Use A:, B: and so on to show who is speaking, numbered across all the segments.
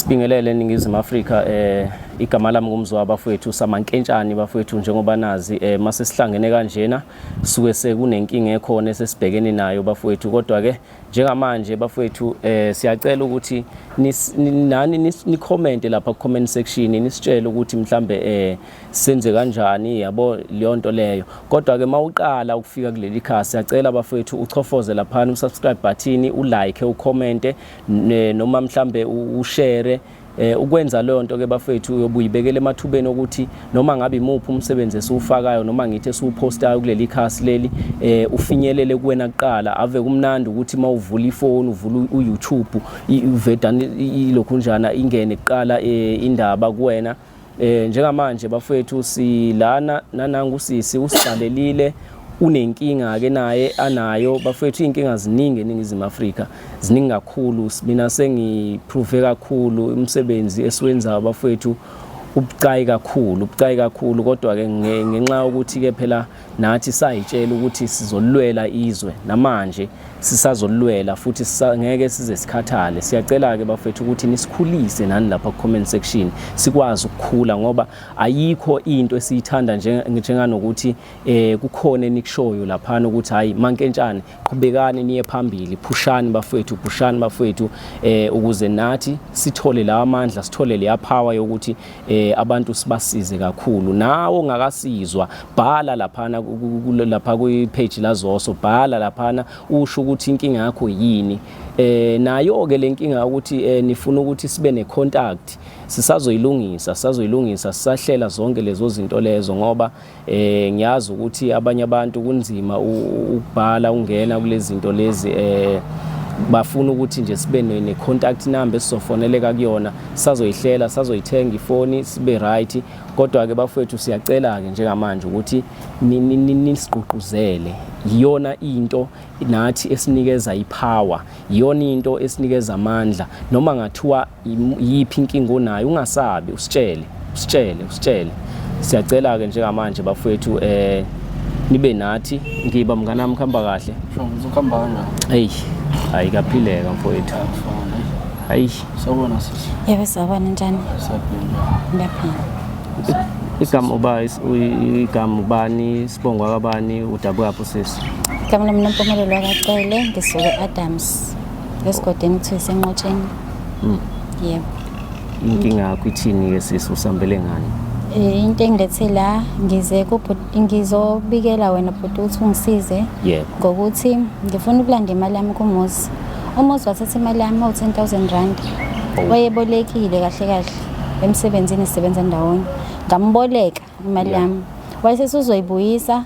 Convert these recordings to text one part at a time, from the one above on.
A: Sibingelele eNingizimu Afrika. Igama lami ngumzwa bafowethu samankentshane bafowethu. Njengoba nazi, mase sihlangene kanjena suke sekunenkinga ekhona esesibhekene nayo bafowethu. Kodwa ke njengamanje bafowethu, siyacela ukuthi nani ni-comment lapha ku comment section, nisitshele ukuthi mhlambe senze kanjani, yabo, leyo nto leyo. Kodwa ke mawuqala ukufika kuleli khasi, siyacela bafowethu uchofoze lapha usubscribe button, ulike, ucomment, noma mhlambe ushare. Ukwenza leyo nto ke bafethu, uyobe uyibekela emathubeni okuthi noma ngabe imuphi umsebenzi esiwufakayo noma ngithi esiwupostayo kuleli khasi leli, ufinyelele kuwena kuqala. Ave kumnandi ukuthi mawuvula ifoni, uvula uYouTube, uvedane ilokhunjana ingene kuqala indaba kuwena. Njengamanje bafethu, silana nanangu sisi usiqalelile, unenkinga ke naye anayo bafethu. Inkinga ziningi eNingizimu Afrika, ziningi kakhulu. Mina sengiprove kakhulu umsebenzi esiwenzayo bafethu ubucayi kakhulu, ubucayi kakhulu. Kodwa ke ngenxa yokuthi ke phela nathi sayitshela ukuthi sizolwela izwe, namanje sisazolwela futhi ngeke size sikhathale. Siyacela ke bafethu ukuthi nisikhulise nani lapha ku comment section, sikwazi ukukhula, ngoba ayikho into esiyithanda njenganokuthi kukhona enikushoyo laphana ukuthi hayi mankentshane, qhubekani niye phambili, phushani bafethu, phushani bafethu, ukuze nathi sithole la amandla, sithole leya power yokuthi abantu sibasize kakhulu. Nawe ongakasizwa, bhala laphana lapha kwi page la Zoso, bhala laphana usho ukuthi inkinga yakho yini. Nayo ke lenkinga ukuthi nifuna ukuthi sibe ne contact, sisazoyilungisa, sisazoyilungisa, sisahlela zonke lezo zinto lezo, ngoba ngiyazi ukuthi abanye abantu kunzima ukubhala, ungena kulezi zinto lezi, bafuna ukuthi nje sibe ne contact number esizofoneleka kuyona. Sazoyihlela, sazoyithenga ifoni, sibe right. Kodwa ke bafowethu, siyacela ke njengamanje ukuthi nisigqugquzele. Iyona into nathi esinikeza ipower, iyona into esinikeza amandla. Noma ngathiwa yiphi inkinga onayo, ungasabi, usitshele, usitshele, usitshele. Siyacela ke njengamanje bafowethu, nibe nathi. Ngiba mnganami, kuhamba kahle?
B: Sho, uzokuhamba kanjani?
A: Hey, hayi, kaphileka mfowethu.
B: Akufana.
A: Hayi.
B: Sawubona sisi.
C: Yebo, sawubona, njani?
B: Siyaphila.
C: Ngiyaphila.
A: Igama uba igama ubani, sibongo kabani, udabuka phi sisi?
C: Igama lami Nompumelelo wakaCele, ngisuka e-Adams. Esigodini kuthiwa iseNqotsheni. Yebo.
A: Inkinga yakho ithini ke sisi, usambele ngani?
C: Into engilethe la, ngize ngizobikela wena bhuti ukuthi ungisize ngokuthi ngifuna ukulanda imali yami kuMuzi. UMuzi wathatha imali yami ewu-10,000 rand.
A: Oh.
C: Wayebolekile kahle kahle emsebenzini, sisebenza ndawonye. Ngamboleka imali yami. Wayesesuzoyibuyisa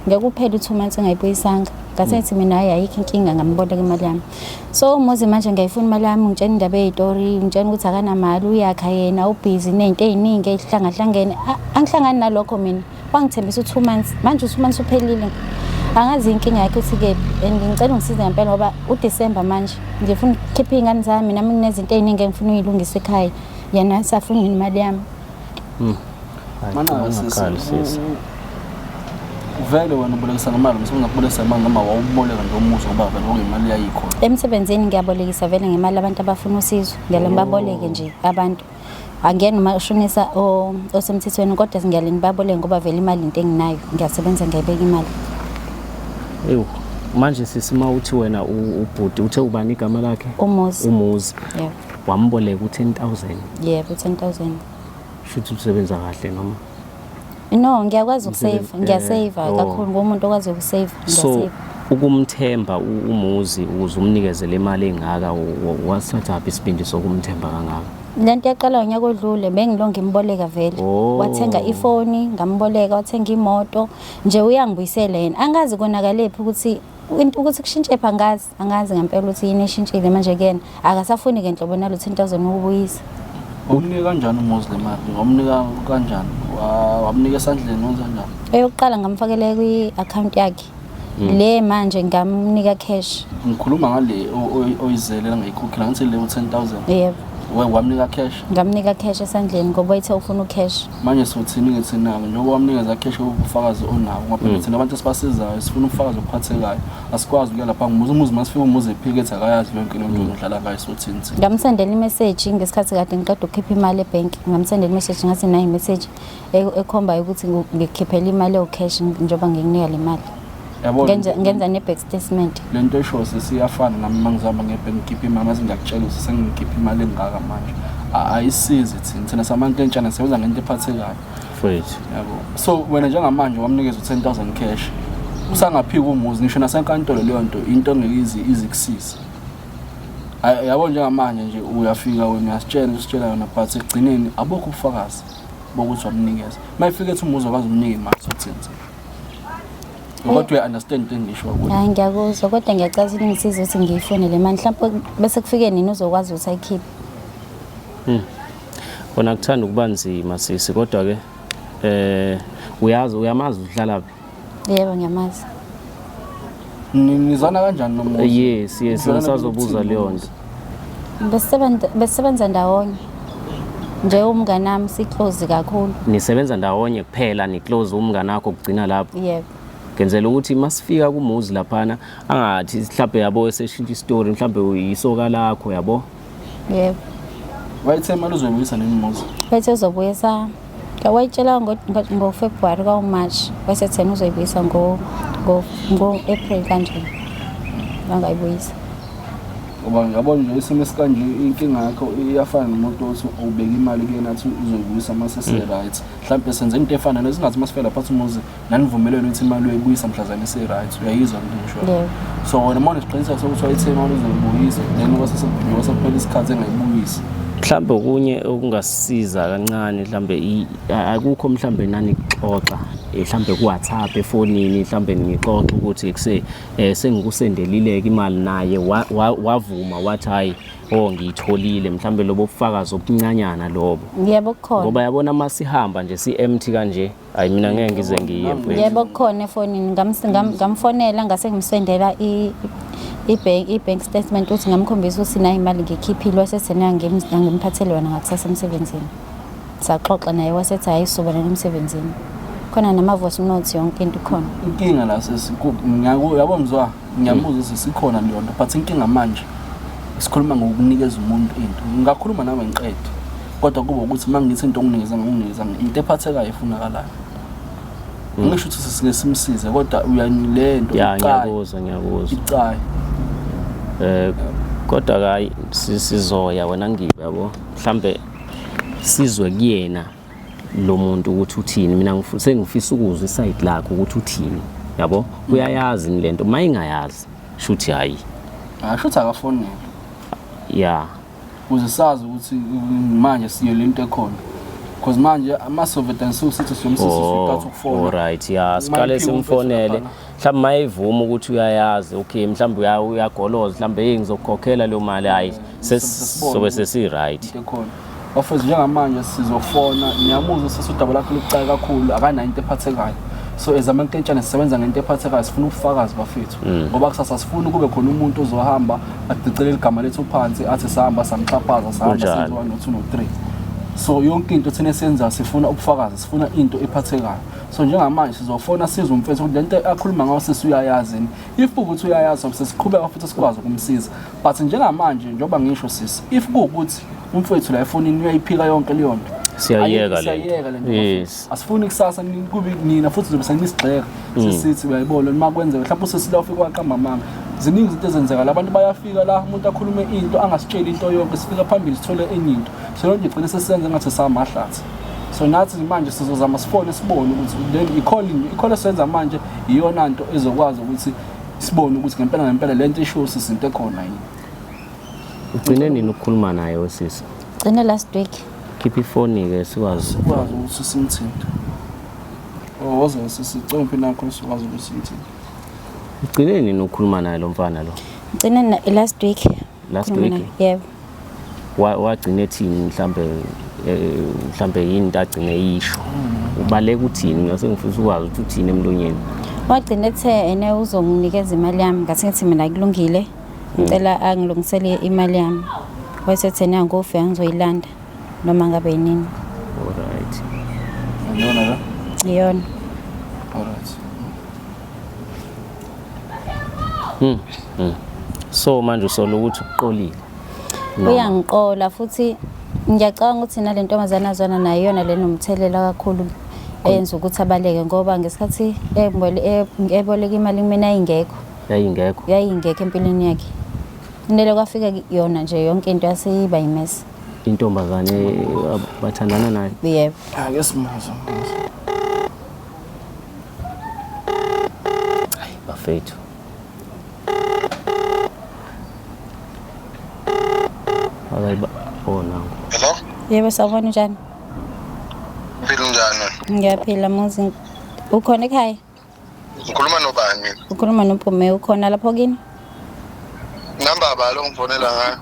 C: ngeke kuphele u-2 months engayibuyisanga. Ngase ngithi mina hayi, ayikho inkinga, ngamboleka imali yami. So uMuzi manje ngiyayifuna imali yami, ngitshela indaba ey'tori, ngitshela ukuthi akanamali, uyakha yena, ubhizi ney'nto ey'ningi ey'hlangahlangene. Angihlangani nalokho mina. Wangithembisa u-2 months, manje u-2 months uphelile. Angazi inkinga yakhe ukuthi kephi and ngicela ungisize ngempela ngoba uDisemba manje, ngifuna ukukhipha iy'ngane zami, nami kunezinto ey'ningi engifuna ukuyilungisa ekhaya. Yena safuna imali yami.
B: Mana
A: Ungakhali sisi.
B: Vele wena ubolekisa ngemali, umsebenzi wakubolekisa imali noma wawuboleka nje umuzi ngoba vele okuyimali yayikhona?
C: Emsebenzini ngiyabolekisa vele ngemali abantu abafuna usizo. Ngiyale ngibaboleke nje abantu. Angiyena umashonisa osemthethweni, kodwa ngiyale ngibaboleke ngoba vele imali into enginayo. Ngiyasebenza, ngiyayibeka imali.
A: Ewu, manje sisi, mawuthi wena ubhuti uthe ubani igama lakhe?
C: UMuzi.
A: UMuzi.
C: Yebo.
A: Wamboleka u-10,000?
C: Yebo, 10,000.
A: Shuthi usebenza kahle noma?
C: No, ngiyakwazi ukusave, ngiyasave
A: oh.
C: kakhulu, ngumuntu okwazi ukusave,
A: So
C: ngiyasave.
A: ukumthemba uMuzi ukuze umnikeze le mali engaka, wasithathaphi isibindi sokumthemba kangaka?
C: Lento yaqala ngonyaka odlule, bengilo ngimboleka vele.
A: Oh.
C: Wathenga ifoni, ngamboleka, wathenga imoto, nje uyangibuyisela yena. Angazi konakelephi ukuthi ukuthi kushintshe phi, angazi, angazi ngempela ukuthi yini eshintshile manje kuyena. Akasafuni ke nhlobo nalo 10,000 ukubuyisa.
B: Wamnika kanjani umuzi le mali? Wamnika kanjani? Wamnika esandleni, wenza kanjani?
C: Eyokuqala ngamfakele kwi-account yakhe. Le manje ngamnika cash.
B: Ngikhuluma ngale oyizele ngayikhokhela, ngithi le u-10,000.
C: Yebo.
B: Wamnika cash?
C: Ngamnika cash esandleni ngoba wayethe ufuna ucash.
B: Manje sothini-ke thina-ke njengoba wamnikeza cash, ubufakazi onawo? Ngoba phela thina abantu esibasizayo sifuna ubufakazi obuphathekayo, asikwazi ukuya lapha ngumuzi umuzi. Masifika umuzi ephike ethi akayazi yonke le nto udlala ngayo, sothini thina?
C: Ngamsendela imeseji ngesikhathi kade ngiqeda ukukhipha imali ebhenki. Ngamsendela imeseji, ngathi nayi imeseji ekhombayo ukuthi ngikukhiphela imali ewu-cash njengoba ngikunika le mali.
B: Yabona.
C: Ngenza ne-bank statement.
B: Le nto esho sesiyafana nami uma ngizihamba ngebhenki ngikhipha imali, mase ngiyakutshela ukuthi sengikhipha imali engaka manje. Ayisizi thina samankentshana sisebenza ngento ephathekayo.
A: Mfowethu.
B: Yabo, so wena njengamanje wamnikeza u-10,000 cash, usangaphiki umuzi ngisho nasenkantolo, leyo nto into engeke ize ikusize. Yabo, njengamanje nje uyafika wena uyasitshela, usitshela yona, but ekugcineni abukho ubufakazi bokuthi wamnikeza. Uma ifika ethi umuzi wakwazi umnika imali, sothini thina? Kodwa uya-understand into engisho kuwe?
C: Hayi, ngiyakuzwa, kodwa ngiyacela ukuthi ningisize ukuthi ngiyifune le mali. Mhlawumpe bese kufike nini uzokwazi ukuthi ayikhiphe.
A: Kona kuthanda ukuba nzima sisi, kodwa ke uyazi, uyamazi uhlala phi?
C: Yebo, ngiyamazi.
B: Nizwana kanjani nomuzi?
A: Yes,
B: Nizwana
A: ngisazobuza
B: nokuthini
A: leyo
B: nomuzi?
A: nto.
C: Besisebenza ndawonye nje, umngane wami, si-close kakhulu.
A: Nisebenza ndawonye kuphela, ni-close, umngane wakho, kugcina lapho?
C: Yebo.
A: Ngenzela ukuthi masifika kumuzi laphana angathi mhlawumbe, yabo, eseshintsha isitori, mhlawumbe yisoka lakho, yabo.
C: Yebo.
B: Wayethe imali uzoyibuyisa nini umuzi?
C: Wayethe uzobuyisa, wayitshela ngoFebruary kwawu-March, wayesethena uzoyibuyisa ngo-April kanje, bangayibuyisa.
B: Ngoba ngiyabona nje isimo esikanje, inkinga yakho iyafana nomuntu othi ubeka imali kuyena athi uzoyibuyisa uma sese-right. Mhlawumbe senze into efana nesingathi uma sifika lapha athi umuzi nanivumelene ukuthi imali uyoyibuyisa mhlazane ise-right. Uyayizwa into engishoyo?
C: Yebo.
B: So wena uma unesiqiniseko sokuthi wayethe imali uzoyibuyisa, then kwase sekuphela isikhathi engayibuyisi.
A: Mhlambe okunye okungasisiza kancane, mhlambe akukho mhlambe nani kuxoxa mhlambe ku-WhatsApp efonini, mhlambe ngixoxe ukuthi kuse sengikusendelile-ke imali, naye wavuma wathi hayi, oh, ngiyitholile, mhlambe lobo bufakazi obuncanyana lobo?
C: Yebo, kukhona.
A: Ngoba yabona uma sihamba nje si-empty kanje, hayi, mina ngeke ngize ngiye, mfowethu.
C: Yebo, kukhona efonini. Ngamfonela ngase ngimsendela i-bank statement ukuthi ngamkhombisa ukuthi nayi imali ngikhiphile, wasethena angimphathele yona ngakusasa emsebenzini. Saxoxa naye, wasethi hhayi, sobonana emsebenzini. Khona nama-voice notes, yonke into ikhona.
B: Inkinga la yabo mzwa, ngiyambuza ukuthi sikhona leyo nto, but inkinga manje sikhuluma ngokunikeza umuntu into. Ngingakhuluma nawe ngiqede, kodwa kube ukuthi uma ngithi into onginikeza, nginikeza into ephathekayo efunakalayo. Ngisho ukuthi sisike simsize, kodwa uyani le nto
A: Ya.
B: icayi.
A: Ngiyakuzwa, ngiyakuzwa.
B: Icayi.
A: Kodwa kayi sizoya wena ngibe, yabo, mhlambe sizwe kuyena lo muntu ukuthi uthini. Mina sengifisa ukuzwa i-side lakhe ukuthi uthini, yabo, uyayazi ni lento? Uma ingayazi, shuthi hayi.
B: Asho ukuthi akafonele ukuze sazi ukuthi manje siyo lento ekhona, because manje ama-sovetan sithi siyomsisi siqatha ukufona.
A: Alright, ya, siqale
B: Uma iphika
A: simfonele.
B: umfethu laphana.
A: Mhlawumbe mayivuma ukuthi uyayazi, okay, mhlawumbe uyagoloza, mhlawumbe hey, ngizokukhokhela leyo mali, hayi,
B: Sesibone
A: sobe
B: ukuthi
A: sesi-right.
B: Into ekhona, bafethu, njengamanje sizofona. Ngiyamuzwa sisi, udaba lakhe lubucayi kakhulu, akanayo into ephathekayo. So as amankentshane sisebenza ngento ephathekayo, sifuna ubufakazi, bafethu, ngoba kusasa sifuna kube khona umuntu ozohamba adicilele igama lethu phansi athi sahamba samxhaphaza, sahamba
A: Kunjalo.
B: senze 1 no 2 no 3. So yonke into thina esiyenzayo sifuna ubufakazi, sifuna into ephathekayo. So njengamanje sizofona sizwe umfethu ukuthi lento akhuluma ngayo sisi uyayazi yini. If kuwukuthi uyayazi, sobe sesiqhubeka futhi sikwazi ukumsiza, but njengamanje njengoba ngisho sisi, if kuwukuthi umfethu la efonini uyayiphika yonke leyo nto,
A: Siyayiyeka
B: ayikho,
A: le nto.
B: siyayiyeka le nto. Asifuni kusasa kube nina futhi zobe senisigxeka, sesithi uyayibona uma kwenzeka mhlawumbe usisi la ufike waqamba amanga. Ziningi izinto ezenzeka la, abantu bayafika la, umuntu akhulume into angasitsheli into yonke, sifika phambili sithole enye into. So leyo nto igcine sesiyenza ngathi samahlathi. So nathi manje sizozama sifone sibone ukuthi then i-call esiyenza manje iyona nto ezokwazi ukuthi sibone ukuthi ngempela ngempela le nto ishiwo sisi into ekhona yini.
A: Ugcine nini ukukhuluma naye wesisi?
C: Gcine last week.
A: Khipha ifoni-ke sikwazi.
B: Sikwazi ukuthi simthinte. Woze sisi, cela ungiphi nakho sikwazi ukuthi simthinte.
A: Ugcine nini ukukhuluma naye lo mfana lo?
C: Gcine last week.
A: Last
C: Khuluma
A: week?
C: naye. Yebo.
A: Wagcina ethini mhlambe, mhlambe yini into agcine eyisho? Ubaleka uthini? Ngase ngifisa ukwazi ukuthi uthini emlonyeni.
C: Wagcina ethe ene uzonginikeza imali yami. Ngathi ngithi mina kulungile, ngicela angilungisele imali yami. Wayesethi yena ngofika ngizoyilanda noma ngabe yinini.
A: Alright.
B: Iyona la.
C: Iyona.
B: Alright.
A: So manje usola ukuthi uqolile.
C: Uyangiqola futhi ngiyacabanga ukuthi nale ntombazane azwana nayo iyona le nomthelela kakhulu eyenza ukuthi abaleke ngoba ngesikhathi eboleka imali kumina ayingekho.
A: Yayingekho.
C: Yayingekho empilweni yakhe. Nele kwafika yona nje yonke into yaseyiba yimesi.
A: Intombazane bathandana nayo.
C: Yebo.
B: Ake simuze.
A: Hayi bafethu. Akayiba oh nangu.
D: Hello?
C: Yebo sawubona njani?
D: Phila njani?
C: Ngiyaphila Muzi. Ukhona ekhaya?
D: Ngikhuluma nobani mina?
C: Ukhuluma noMpume ukhona lapho kini?
D: Namba balo ngifonela ngayo.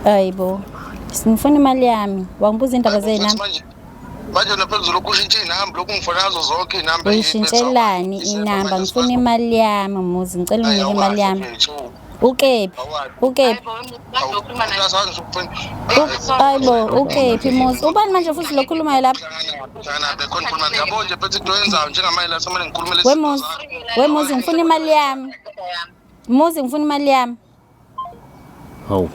C: Hayibo. Ngifuna imali yami. Wangibuza indaba zenamba.
D: Manje manje naphezulu ukushintsha inamba lokhu ngifonela nazo zonke inamba.
C: Uyishintshelani inamba? Ngifuna imali yami Muzi. Ngicela unginike imali yami. Ukephi? Ukephi? Hayibo, ukephi Muzi? Ubani manje futhi lokhulumayo lapha?
D: Yabo nje phethe into oyenzayo njengamanje la semele ngikhulume lezi
C: We Muzi. We Muzi ngifuna imali yami. Muzi ngifuna imali yami.
A: Hawu.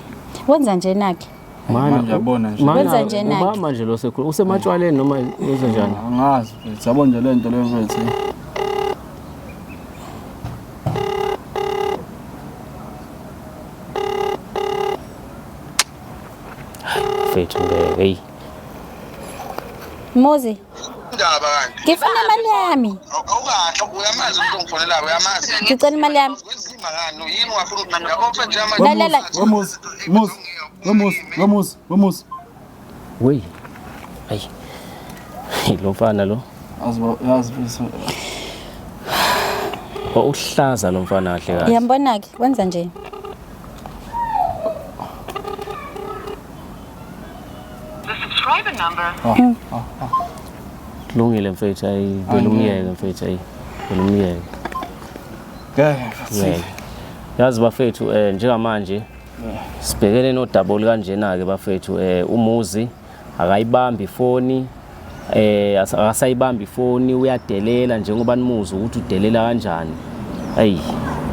C: Wenza nje nakhe.
A: Mana
B: Manje yabona nje.
A: Mana
C: Wenza nje nakhe.
A: uba manje lo sekhulu usematshwaleni noma wenza njani?
B: Angazi mfethu. Yabo nje le nto le mfethu.
A: Mfethu ngeke hey.
C: Muzi,
D: Indaba kanti.
C: ngifuna imali yami.
D: Awukahle uyamazi umuntu ongifonelayo uyamazi.
C: Ngicela imali yami.
D: Kwenzima ngani yini ungafuna ukuthi yabo mfethu njengamanje.
C: Lalela.
B: Wemuzi, Muzi, wemuzi, wemuzi, wemuzi.
A: Wey. Ayi. Hey, lo mfana lo.
B: Aziba yazi mfethu.
A: Oh, uhlaza lo mfana kahle kahle.
C: Uyambona ke? Wenza nje.
E: The subscriber number
A: Kulungile mfethu ayi vele umyeke mfethu ayi. Vele umyeke.
B: Ngeke mfethu.
A: Ngeke. Yazi bafethu njengamanje sibhekene nodaba olukanjena ke bafethu umuzi akayibambi ifoni akasayibambi ifoni uyadelela njengoba nimuza ukuthi udelela kanjani. Ayi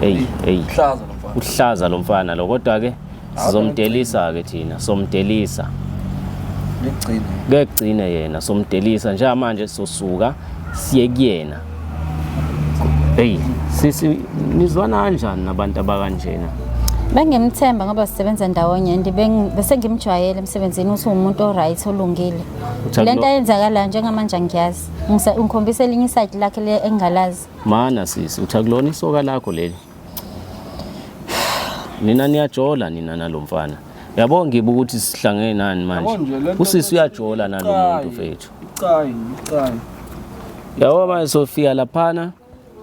A: hey hey
B: Hlaza lo mfana.
A: uhlaza lo mfana lo kodwa ke sizomdelisa ke thina somdelisa
B: Ngigcine.
A: kegcine yena somdelisa njengamanje sosuka siye kuyena. Hey sisi nizwana kanjani nabantu abakanjena?
C: Bengimthemba ngoba sisebenza ndawonye and bese ngimjwayele emsebenzini ukuthi uwumuntu o-right olungile.
A: Uthi
C: Le nto
A: akulo-
C: ayenzakalayo njengamanje angiyazi. Ungikhombisa elinye isayidi lakhe le engingalazi.
A: Mana sisi uthi akulona isoka lakho leli. Nina niyajola nina nalomfana. Yabo ngiba ukuthi sihlangene nani
B: Yabo
A: manje.
B: nje le nto
A: Usisi uyajola nalomuntu
B: Icayi.
A: mfethu.
B: Icayi, icayi.
A: Yabo manje sofika laphana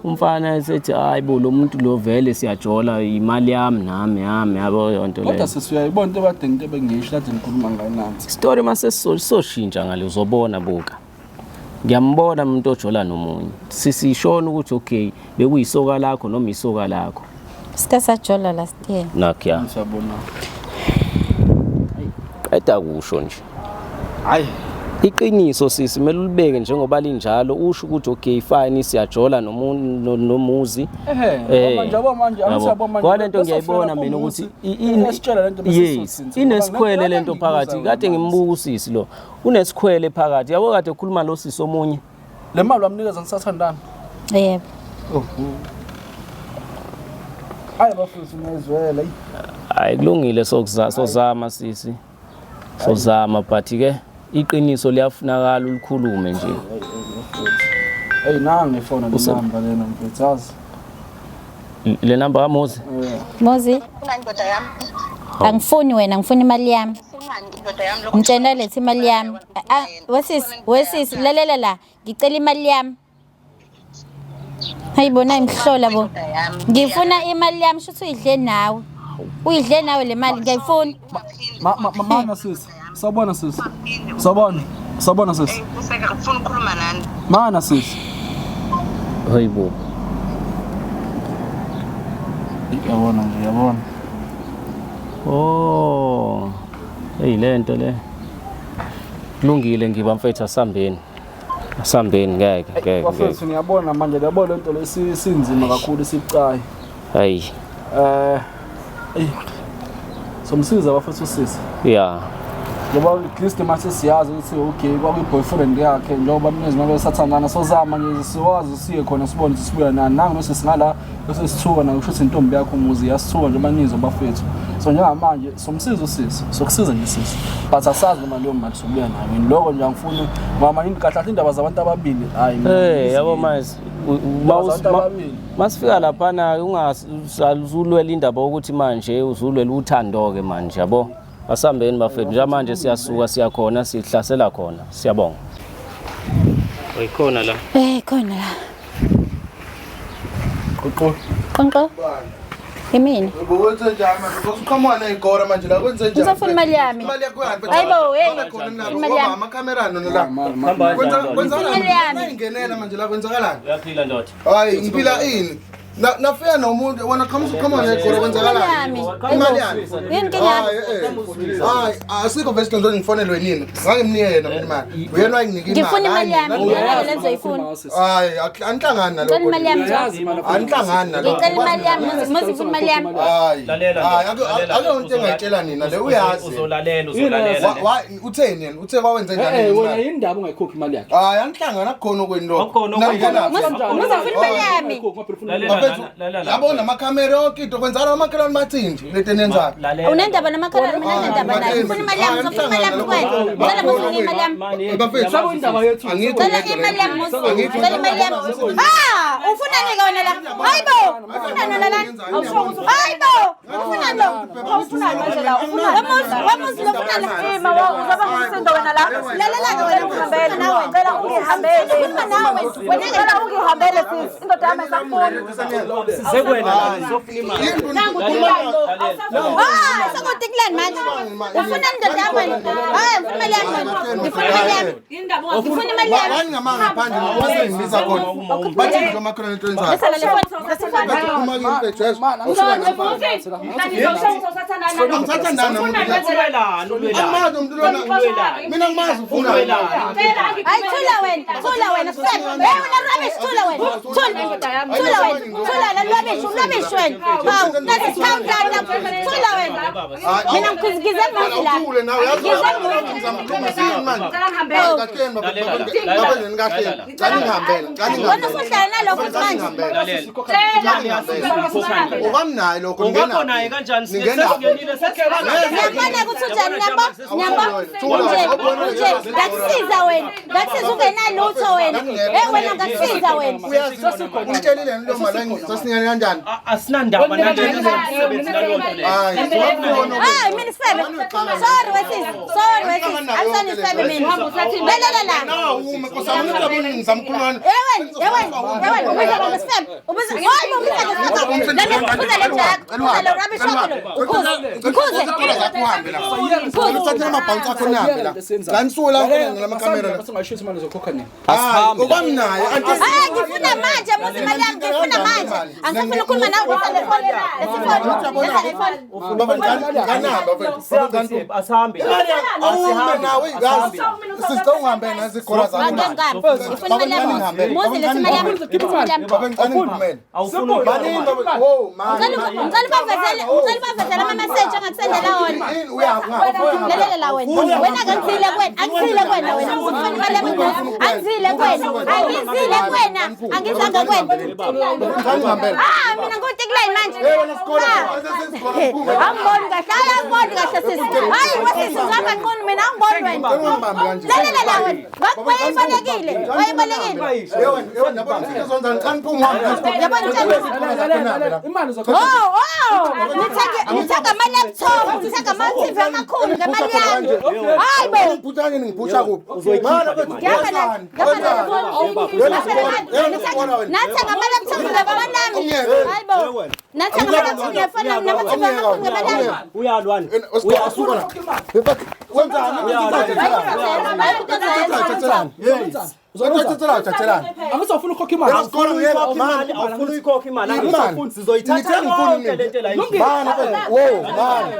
A: umfana esethi hayi bo lo muntu lo vele siyajola imali yami nami yami yabo yonto
B: Kodwa
A: leyo.
B: sisi uyayibona into ekade into ebengisho kade ngikhuluma ngayo nansi.
A: Story mase soshintsha ngale uzobona buka. Ngiyambona umuntu ojola nomunye. Sisishona ukuthi okay bekuyisoka lakho noma isoka lakho.
C: Sike sajola last year.
A: Nakya.
B: Siyabona.
A: Qeda kusho nje.
B: Hayi.
A: Iqiniso sisi kumele ulibeke njengoba linjalo usho ukuthi okay fine siyajola nomuntu nomuzi.
B: Ehe, manje yabo manje angithi yabo manje.
A: Kwa lento ngiyayibona mina ukuthi
B: esitshela lento bese
A: yes
B: sisothinta.
A: inesikhwele lento phakathi kade ngimbuka usisi lo unesikhwele phakathi yabo kade ekhuluma lo sisi omunye
B: Le mali wamnikeza nisathandana.
C: Yebo.
B: Oh. Hayi bafethu ngiyazwela.
A: hayi kulungile sozama sisi sozama but ke iqiniso liyafunakala ulikhulume nje
B: Hey nangi ifona le
A: Use-
B: number lena mfethu yazi.
A: le namba kaMozi
B: Eh.
C: Muzi,
E: Funani ndoda yami?
C: angifuni wena ngifuna imali yami.
E: Funani ndoda yami lokho?
C: Ngitshena letha imali yami. Ah, wesisi, wesisi lalela la. Ngicela imali yami. Hayibo nayi ngihlola bo.
E: Ndoda yami.
C: Ngifuna imali yami shuthi uyidle nawe. Uyidle nawe le mali ngiyayifuna.
B: Ma ma mana sisi. Sawubona sisi. Sawubona. Sawubona sisi.
E: Useke ngifuna ukukhuluma nani.
B: Mana sisi.
A: hayibo
B: Yabona nje yabona.
A: Oh. Hey lento le. Kulungile ngiba mfethu asambeni. Asambeni ngeke ngeke ngeke.
B: Bafethu ngiyabona manje yabo lento le sinzima kakhulu sibucayi.
A: Hayi.
B: Eh somsiza bafethu usisi.
A: Yeah.
B: Ngoba at least mase siyazi ukuthi okay kwakuyi-boyfriend yakhe njengoba mina besathandana sozama nje siwazi siye khona sibone ukuthi sibuya nani nangu bese singala bese sithuka nayo kusho ukuthi intombi yakho umuzi iyasithuka njengoba nizwa bafethu. So njengamanje somsiza usisi, sokusiza nje sisi. But asazi noma leyo mali sobuya nayo yini. Lokho nje angifuni ngoba yini kahle kahle indaba zabantu ababili hayi mina
A: Hey yabo manje
B: Indaba zabantu ababili.
A: masifika laphana ungasulwela indaba yokuthi manje uzulwela uthando ke manje yabo. Asambeni bafethu njengamanje siyasuka siyakhona sihlasela khona. Siyabonga. Uyikhona la.
C: Eh khona la.
B: Qoqo.
C: Qonqo. Imini.
F: Wenze njani manje? Usuqhamuka ney'gora manje la kwenze njani?
C: Ngisafuna imali yami.
F: Imali yakho yani?
C: Hayibo, hey.
F: Khona khona nabo,
C: Imali yami.
F: ngoba amakhamera nona la.
A: Hamba
F: Kwenza- Kwenzakalani?
C: Imali yami.
F: Nayingenela manje la kwenzakalani?
A: Uyaphila ndoda.
F: Hayi ngiphila ini? Nafika nomuntu wena qhamuka uqhamuka ney'gora kwenzakalani?
C: Imali yami.
F: Imali yami.
C: Yini inkinga yakho?
F: Hayi, eh. Hayi, asikho vele isidonso ngifonelwe nini. Ngangimnike yena mina imali. Uyena wayenginika imali.
C: Ngifuna imali
F: Hayi,
C: yami.
F: mina-
C: Ngiyona le ngizoyifuna.
F: Hayi, anihlangani
C: Ngicela
F: nalokho.
C: imali yami.
B: Uyazi imali yakho.
F: Anihlangani nalokho.
C: Ngicela imali yami. Muzi ngifuna imali yami.
F: Hayi.
A: Lalela
F: Hayi,
A: ndoda, lalela.
F: akuyona into engayitshela nina le uyazi.
A: Uzolalela uzolalela.
F: Utheni yena? Uthe kwawenze njani?
B: Eh wena
F: imali?
B: yini indaba ungayikhokhi imali yakhe?
F: Hayi, anihlangani akukhona okwenu lokho.
A: Akukhona okwenu.
F: Nangenaphi?
C: Muzi ngifuna imali yami.
A: Lalela
F: Bafethu,
A: lalela.
F: yabo namakhamera yonke into kwenzakala amakhelwane bathi nje lento eniyenzayo.
A: Lalela.
C: Unendaba namakhalwane mina nendaba naye. Ngifuna imali yami. Ngifuna imali yami kuwena. Ngicela muzi unginike imali yami.
F: Bafethu,
B: Sabo indaba yethu.
F: Angithi
C: Ngicela imali yami muzi. Ngicela imali yami. Ah, ufunani ke wena la? Hayibo, ufunani wena la? Hayibo, ufunani lo?
E: Ufunani manje la? Ufunani?
C: Wamuzi, wamuzi lo ufunani la?
E: Ima uzaba ngumsindo wena la.
C: Lalela ke wena
E: Ungihambele.
C: ufuna nawe.
E: Ngicela ungihambele.
C: Ukhuluma nawe. Wena
E: Ngicela
C: ke
E: ungihambele sisi. Indoda yami ayisakufuni.
A: Sizekwena la sizofuna imali.
C: Ah, sekutikilani manje. Ufuna indoda yami wena? Hayi, ngifuna imali yami wena. Ngifuna imali yami. Ngifuna imali yami.
F: Wani ngamanga ngaphandle wasengibiza khona. Bathi nje amakhelwane into yenzayo.
C: Lesa la lefoni. Lesa
F: Bathi
C: phone.
F: phuma kimi mfethu yeso. Angithatha ndani nomuntu la.
A: Ulwelani ulwelani.
F: Angimazi umuntu lona. Mina ngimazi ufuna.
C: Hayi thula wena, thula wena, stop. Hey wena rubbish, thula wena. Thula. Thula wena. Thula la rubbish, rubbish wena. Hawu, nasi countdown lapho. Thula wena. Mina ngikhuzikize muzi la.
F: Uthule nawe yazi.
C: Ngize muzi.
F: Ngizamkhuluma sini manje. Kahleni bafethu kahleni. Cela ngihambele. Cela
C: Wena
F: ngihambele.
C: usuhlala nalokho futhi manje.
F: Okwami naye lokho
A: Ungakho naye kanjani?
F: Ningena.
A: Sesingenile sesingena.
C: Ngiyabona ukuthi unjani ngiyabo? Ngiyabo? Unje, unje. Ngakusiza wena. Ngakusiza ungenalutho wena. Hey wena ngakusiza wena.
F: Uyazi ungitshelile lo mali sasinikane kanjani?
A: Asinandaba nalento zomsebenzi nalonto leyo.
F: Hayi, siwafuna
C: Hayi mina isifebe. Sorry wesisi. Sorry wesisi. Angisona isifebe mina. Lalela la.
F: Nawume nkosami umuntu ngizamkhuluma.
C: Ewen, ewen, ewen, ubiza ngoba isifebe. Ubiza, hayi bo ubiza ngesifebe. Lana ukhuza le jack. Ukhuza lo rubbish wakho lo. Ukhuze. Ukhuze.
F: Zakho uhambe la. Uthathe amabhansi akho nihambe la. La nisuke la nalamakamera la.
B: Singasho imali zokhokha nini?
F: Hayi, okwami naye.
C: Hayi ngifuna manje muzi imali yami ngifuna manje. Angisafuni ukukhuluma nawe ubiza le phone. Lesi phone. Lesa le phone.
F: Baba nganihamba mfethu. Baba ngani.
A: Asihambe.
F: Awume nawe yazi. Sisicela ungihambe nazi igora zakho.
C: Ngeke ngihambe. Ngifuna imali yami. Muzi lesi imali yami. Lesi imali yami.
F: Baba ngicela ngiphumele.
A: Awufuni
F: Baningi baba. Wo, mani.
C: Ngicela ubavezele, ngicela ubavezele ama message angakusendela wona.
F: Yini uyaphi ngapha?
C: Lalela la wena. Wena akangizile kuwena, angizile kuwena wena. Ngifuna imali yami. Angizile kuwena. Angizile kuwena. Angizanga kuwena.
F: Ngicela ngihambele.
C: Ah, mina ngutikuleni manje.
F: Hey wena sikole.
C: Angiboni kahle, hayi angiboni kahle sisi. Hayi wesisi uzihamba nqunu mina angiboni wena.
F: Ngicela ungibambe kanje.
C: Lalela la wena. Wayebalekile, wayebalekile.
F: Yewena, yewena yabona izinto zonzani xa niphuma uhambe.
C: Yabona utshela.
B: Imali zokhokha.
C: Oh, oh! Nithenge nithenga ama-laptop, nithenga ama-TV amakhulu ngemali yami. Hayi bo.
F: Ngiphutha kanje ngiphusha kuphi? Mana mfethu.
C: Ngihamba na, ngihamba na. Nathenga ama-laptop ngemali yami. Hayi bo. Nathenga ama-laptop ngefoni yami nama-TV amakhulu ngemali yami.
A: Uyalwana.
F: Wenzani?
C: Hayi, into ozoyenza.
F: Yes. Uzoyithathela uthathelani?
B: Angisafuna ukukhokha imali.
F: Imali,
A: awufuna uyikhokha imali.
F: Imali.
A: Sizoyithatha yonke le nto la.
F: Mani, wo, mani.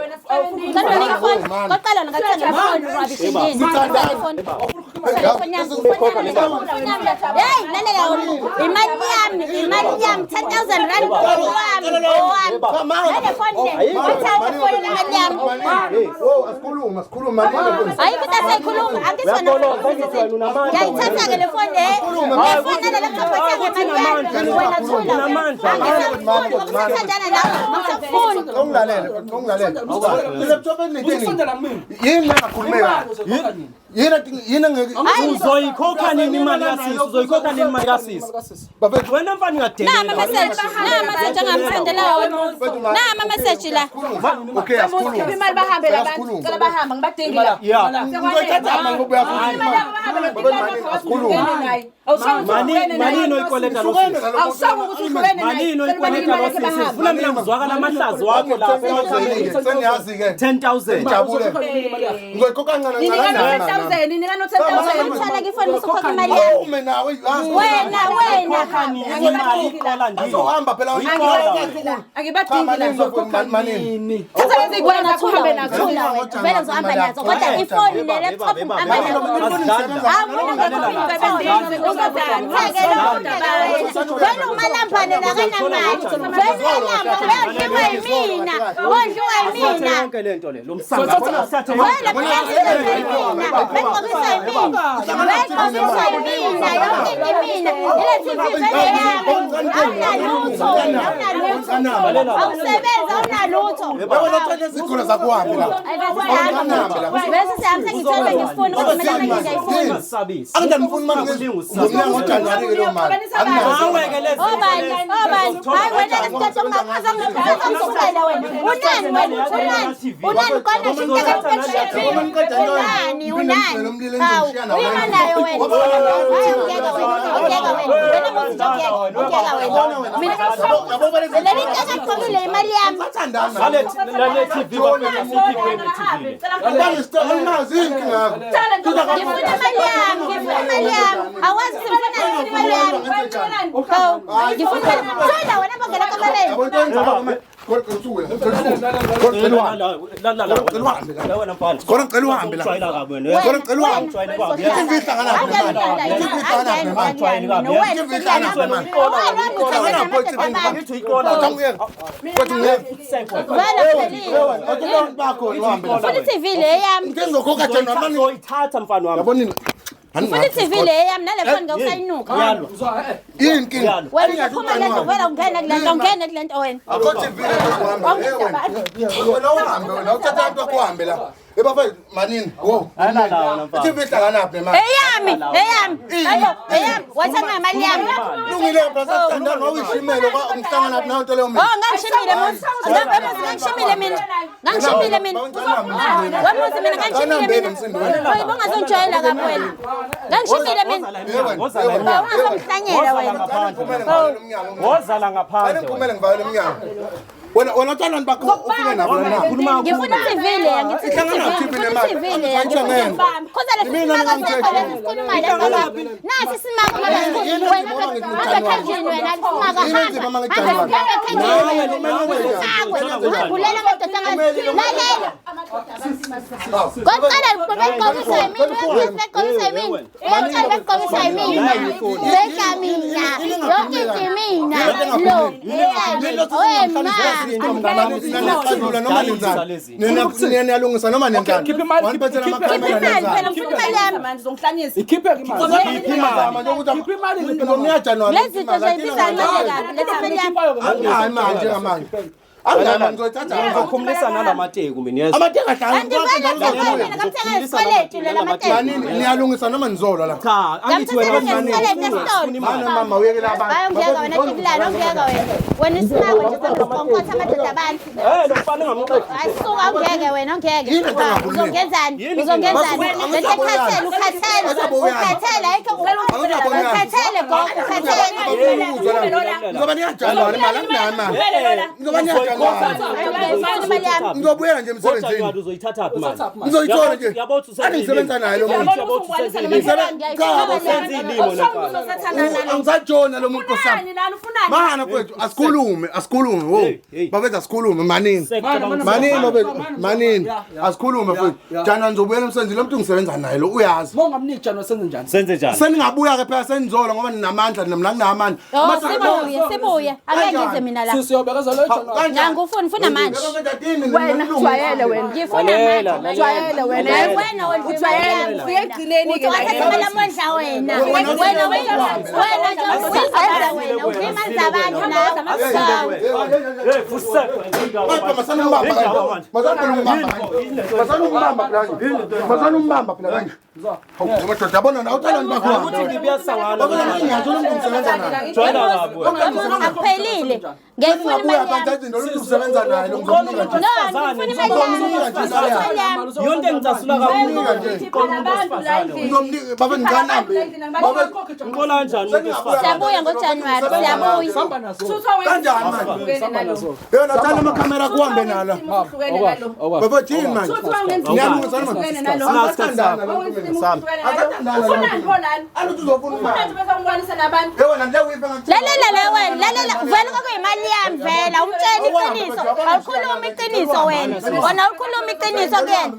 C: Koqala ngathenga ifoni rubbish ndini.
F: Sithandani.
C: Hey, lalela wena. Imali yami, imali yami 10,000 rand owami, owami. Nale phone le, wathatha phone imali yami.
F: Wo, asikhulume, asikhulume mani.
C: Ayikho into asayikhuluma, angithi wena ngiyayithatha ke le phone le. Le phone nale laptop wathenga imali yami. Wena thula. Angisakufuni ngoba sithandana nawe. Angisakufuni.
F: Ungilalele, ungilalele. Laptop enitheni.
B: Usondela kumina.
F: Yini lengakhulumeka?
B: Imali uzoyikhokha nini?
F: Yini yini ngeke
A: Uzoyikhokha nini imali kasisi? Uzoyikhokha nini imali kasisi?
F: bafethu
A: Wena mfana ungadelela.
C: Nama message, nama message angamsendela wona. Nama message la.
F: Okay, asikhulume.
E: Khipha imali bahambe la bantu. Cela bahambe ngibadingi la.
A: Yeah.
F: Ngizoyithatha mali ngoba uyafuna imali.
A: Malini oyikoleta lo sisi?
E: Awushawu ukuthi uhlukene naye.
A: Malini oyikoleta lo sisi? Funa mina ngizwakala amahlazo wakho lapha.
F: Sengiyazi ke.
A: 10,000.
F: Ngijabule. Ngizoyikhokha kancane
E: Ninika no
F: kancane.
E: 10,000, ninika no 10,000.
C: Ngithola ifoni usukhokha imali yami.
F: Ume nawe yazi.
C: Wena wena.
A: Nini imali iqola ndini?
F: Uzohamba phela.
E: Angibadingi la.
F: Malini.
E: Thatha lezi
C: Wena
E: zikole zakho
C: thula
E: uhambe
C: wena,
E: nazo.
C: thula wena. Vele ngizohamba nazo kodwa ifoni le laptop ngihamba nazo. Vele umalambane lakanamali. Vele uyalamba, uyodliwa yimina. Wodliwa yimina.
A: Yonke lento le. Lo msangano.
C: Vele phela yimina. Bengqokiswa yimina. Bengqokiswa yimina. Yonke into imina. Ile TV vele yami. Awunalutho wena, awunalutho. Awusebenzi, awunalutho.
F: Wena uthatha izigula zakho uhambe la.
C: Bese sihamba sengithole ngifuna ukuthi mina ngiyayifuna.
A: Sabisi.
F: Angidamfuni mali ngomnyaka ngoJanuwari ke leyo mali.
A: Nawe ke lezi.
C: Obani, obani. Hayi wena lesithetho ungazongixoxela wena. Unani wena? Unani? Unani kona Unani, unani. Hawu, uyimanayo wena. Hayi ungiyeka wena. Ungiyeka wena. Wena muzi nje ungiyeka. Ungiyeka wena. Mina leli nto engagqokile imali yami.
A: Nale nale TV bafethu sikhiphe ne TV.
F: Anginazi inkinga yakho.
C: Ngifuna imali yami, ngifuna imali yami. Awazi ukuthi ngifuna ngifuna imali yami. Hawu, ngifuna imali. Thula wena bongela kamereni.
F: Yabo into enjalo manje. Kodwa usuke.
A: La la la. La wena mfana.
F: Kodwa ngicela uhambe la.
A: Ujwayela kabi wena.
F: Kodwa ngicela uhambe. TV ihlangana
C: Ngifuna i-TV le yami.
F: Ngizokhokha January mani.
A: Uzoyithatha mfana wami.
F: Yabo nini?
C: Ngifuna i-TV le yami nale phone ngawusayinuka.
A: Uyalwa.
F: Yini inkinga?
C: Wena uphuma le nto vele ungena kule nto ungena kule nto wena.
F: Akho TV le uhambe. Wena uhambe wena uthatha abantu bakho uhambe la. Ebafethu manini. Wo.
A: La la wena mfana.
F: I-TV ihlangana phi nemali?
C: Eyami, eyami. Ayo, eyami. Wathenga imali yami.
F: Lungile phela sasithandana wawishimele ngihlangana phi nayo into leyo mina.
C: Oh, ngangishimile muzi. Ngangishimile mina. Ngangishimile mina. Wemuzi mina ngangishimile mina. Hayi bongazongijwayela kabi wena. Ngangishimile mina. Ungazongihlanyela wena.
A: Woza la ngaphandle.
F: Ngiphumele ngivale umnyango. Wena wena utshana bakho ufike nabo na.
C: Ngifuna i-TV le, ngithi
F: Ihlangana
C: i-TV,
F: phi
C: ngifuna
F: nemali?
C: i-TV le, ngifuna Khoza le
F: Mina
C: simaka sakho lesi sikhuluma le Nasi simaka ngoba sikhuluma wena hamba khanjini wena simaka hamba. Hamba khanjini wena. Uhambulela amadoda lalela. Koqala begqokisa yimina, begqokisa yimina. Koqala begqokisa yimina. Beka mina. Yonke into imina. Lo. Oye ma.
F: Niyaqabula noma nenzani? Niyalungisa noma nenzani?
B: Khipha imali,
F: Waniphathela
B: khipha
F: amakhamera
C: Imali
F: nenzani?
C: phela ngifuna imali yami.
E: Manje uzongihlanyisa.
B: Ikhiphe ke imali.
F: Khipha
B: Khipha imali.
F: Ngomnyaka January.
C: Lezi zinto zoyibiza kancane kabi. Letha imali yami.
F: Anginayo imali njengamanje. Anginayo imali ngizoyithatha.
A: Ngizokhumulisa nalamateki mina yes.
F: Amateki ahlala.
C: Kanti wena mthengele mina ngamthenga isikweletu lela mateki.
F: Manini niyalungisa noma nizolwa la?
A: Cha, angithi wena
C: Ngamthenga isikweletu esitolo.
F: Mana mama uyekela abantu.
C: Hayi ungiyeka wena tikulala ungiyeka wena. Wena isimako nje sekuqonkotha amadoda abantu.
A: Eh lo mfana engamxoxi.
C: Hayi suka ungeke wena ungeke.
F: Yini into engakhulumi?
C: Uzongenzani? Uzongenzani? Lento ekhathele ukhathele ukhathele ayikho ukhathele gogo ukhathele.
F: Ngoba niyajanuary imali anginayo imali. Ngoba niyajanuary
C: Ngiyayifuna imali yami.
F: Ngizobuyela nje emsebenzini.
A: NgoJanuwari uzoyithathaphi manje?
F: Ngizoyithola nje.
A: Yabo uthi usenza
F: Ake ngisebenza naye lo muntu.
A: Yabo uthi usenza iy'limo.
F: Cha,
A: Usenza iy'limo lo mfana.
F: Angisajona lo muntu osami.
E: Ufunani lana ufunani?
F: Mana mfethu asikhulume, asikhulume. Wo.
A: Hey, hey.
F: Bafethu asikhulume manini. Manini bafethu, manini. Asikhulume mfethu. Jana ngizobuyela emsebenzini lo muntu ngisebenza naye lo uyazi.
B: Uma ungamniki Jani wasenze njani?
A: Senze njani?
F: Seningabuya ke phela senizola ngoba ninamandla mina nginamandla.
C: Oh, sibuye, sibuye. Angeke ngize mina la.
B: Sisi uyobekezela uJanuwari.
C: Ngangifuni, ngifuna manje.
E: Wena ujwayele wena.
C: Ngifuna
A: Lalela,
C: manje.
E: Ujwayele wena.
C: Wena wena
E: Ujwayele. Ufike ekugcineni ke la.
C: Uthatha imali amondla wena. Wena wena wena nje usiza wena. Udla imali zabantu nawe.
A: Hey, fusek.
F: Masana umbamba phela kanje. Hawu madoda yabona nawe uthanda
A: Ukuthi
F: nibakho.
A: ngibuyasangana.
F: Babona ngingathi lo muntu ngisebenza naye.
A: Joyina kabi wena.
C: Akuphelile. Ngiyayifuna
F: Sengingabuya
C: imali yami.
F: abantu athi lo muntu ngisebenza naye lo ngizomnika nje.
C: No, ngifuna imali yami. Ngifuna imali yami.
A: Yonke engicasula kakhulu.
F: Ngizomnika nje.
E: Abantu la endlini.
F: Ngizomnika baba ngikanambe. Baba
A: Ngiqola kanjani umuntu wesifazane?
C: Siyabuya ngoJanuwari, siyabuya.
B: Samba nazo.
F: Kanjani manje?
B: Samba nazo.
F: Yona thanda amakhamera kuhambe nala. Baba jini manje. Ngiyalungisa manje. Asathandana lo muntu mina.
E: Ufunani pho lana?
F: Aluthi uzofuna imali.
E: Ufunani bese ungwanisa nabantu?
F: Yebo nale wife ngathi.
C: Lalela la wena, lalela vele kwakuyimali yami vela, umtshela iqiniso, awukhulumi iqiniso wena. Wena awukhulumi iqiniso kuyena.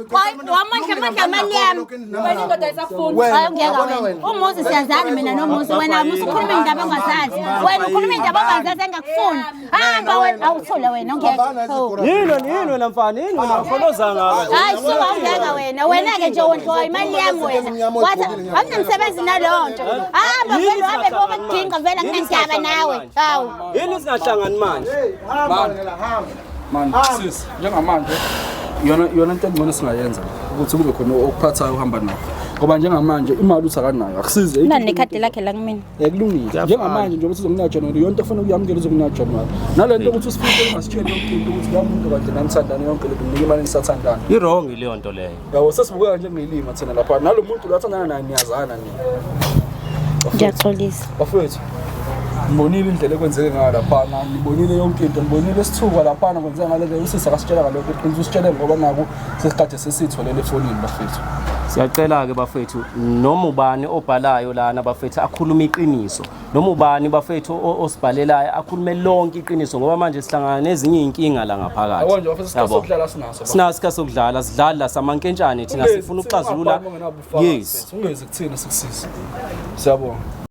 C: Wamondla mondla imali yami.
E: Wena indoda ayisakufuni.
C: Hayi ngeke wena. Umuzi siyazana mina nomuzi wena musu ukhuluma indaba ongazazi. Wena ukhuluma indaba ongazazi engakufuni. Hamba wena awuthule wena ungeke.
A: Yini wena, yini wena mfana, yini wena mfoloza ngawe.
C: Hayi suka ungeke wena. Wena ke nje wondliwa imali yami wena. Wathi awunamsebenzi naleyo nto. Hamba vele uhambe boba kudinga vele anginandaba nawe. Hawu.
A: Yini singahlangani manje?
F: Hamba la hamba.
B: Mani sisi njengamanje yona yona into engcono singayenza ukuthi kube khona okuphathayo uhamba nakho. Ngoba njengamanje imali uthi akanayo akusize.
C: Nani nekhadi lakhe la kumina.
B: Kulungile. Njengamanje njengoba uzokunika January yonke ofuna ukuyamukela uzokunika January. Nalento ukuthi usifike ungasitsheli yonke into ukuthi lo muntu kade nanithandana yonke lento mnika imali nisathandana.
A: I-wrong leyo nto leyo.
B: Yabo sesibukeka njengeyilima thina lapha. Nalo muntu lo athandana naye niyazana nina.
C: Ngiyaxolisa.
B: Bafowethu ngibonile indlela ekwenzeke ngayo laphana, ngibonile yonke into, ngibonile isithuka laphana kwenzeka ngale ndlela. Usisi akasitshela ngalokho iqiniso, usitshele ngoba naku sesikade sesitholele efonini bafethu.
A: Siyacela ke bafethu noma ubani obhalayo lana bafethu akhulume iqiniso. Noma ubani bafethu osibhalelayo akhulume lonke iqiniso ngoba manje sihlangana nezinye izinkinga la ngaphakathi.
B: Yabo nje bafethu isikhathi
A: Yabo.
B: sokudlala sinaso.
A: Sinaso isikhathi sokudlala, sidlala la samankentshane thina sifuna ukuxazulula. Yes.
B: Ungezi kuthina sikusize. Siyabonga.